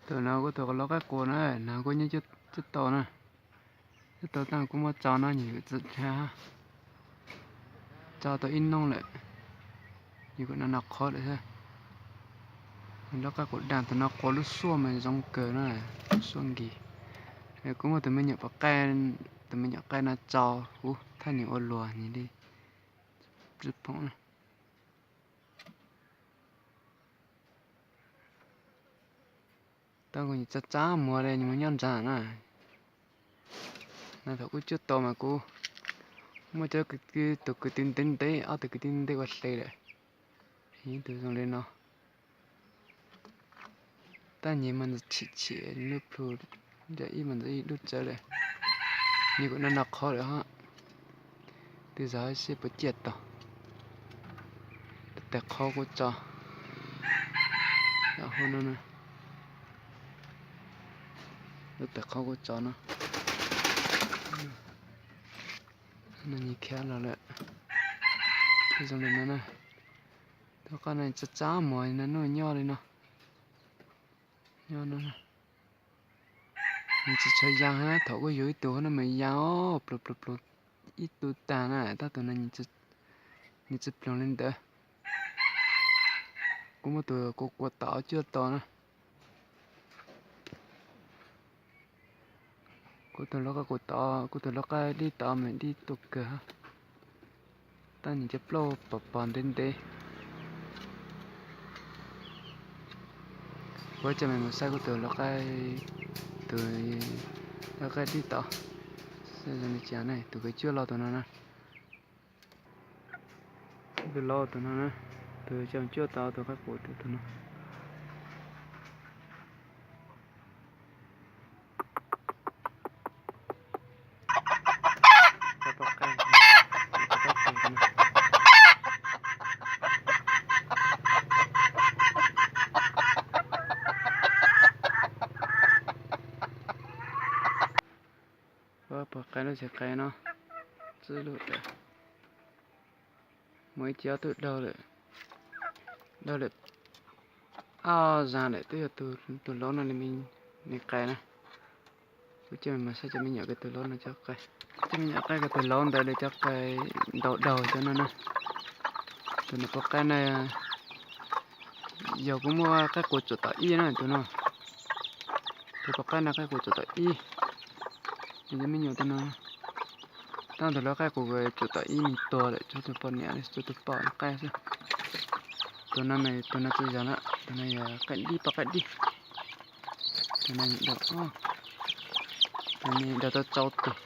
Tus no kuj tus loj qaib qus na, nag kuj nyob cuaj tau na. Cuaj tau tag kuj muab tso no, nws yuav txawj tshab. Tso tau ib noog lawm, nws kuj no no qhov lawm xwb. Loj qaib qus daj, tus no qua lub suaj mas zoo kawg na, lub suaj nkis. Kuj muaj tus me nyuam pov qaij, tus me nyuam qaij no tso, ub, thaj nws ua luag nws li. Tsis phoom na. Tau kuv txav txav muag li, nws mus nyob nrad na. Na thaum kuv cuaj tau mas kuv muaj cov kwv tij, tus kwv tij ntev ntev, ob tug kwv tij ntev ua hle lawm. Ib tug zoo li no. Tab nyias mas ntxim chim chim lub plhu, ntshe ib mas ntxim ib dub tsawv lawm. Nws kuj no no qhov lawm hab. Twb zov seb puas ciaj tau. Lub tais qhov kuj tso. Hu no, lub tais qhov kuj tso no. No nws khiav los lawm. Zoo li no na. Tus qab no txav txav muag no, nws nyob li no. Nyob no. Nws tsis tshua yaa hab, thaum kuj yug ib tug no mas yaa os, pluag pluag pluag ib tug tag na, tab tus no nws tsis pluag li ntawd. Kuv muab tus kuv kua tod cuaj tau na. Kuv tus loj qaib qus tod, kuv tus loj qaib dib tod mas dib tuaj kawg hab. Tab nws cov plaub pos pos ntev ntev. Kuv coj mej mus saib kuv tus loj qaib, tus loj qaib dib tod. Saib zoo li cas ne, tus kws cuaj loj tus no na. Tus loj tus no na, tus coj cuaj tau tus qaib qus tus no. Pov qaib lub txiv qe no, txwb lub, muaj ib ce ob tug daug lawm, daug lawm ob zag lawm, twb yog tus laub no li me nyuam qe na. Kuv coj mej mas saib cov me nyuam ko tus laub no cov qe. Cov me nyuam qe ko tus laub ntawd li cov qe ntaus daug cov no na. Tus no pov qaib na, yog kuv muaj qaib qus tsuam tom ib na tus no. Tus pov qaib no qaib qus tsuam tom ib. Cov me nyuam tus no, tab tus loj qaib qus tsuam tom ib nws tuag lawm, tshuav tus poj niam, tshuav tus poj qaib xwb. Tus no mas tus no tsis yog na, tus no yog qaib dib, poj qaib dib. Tus no daug, tus no daug tau tsau tus.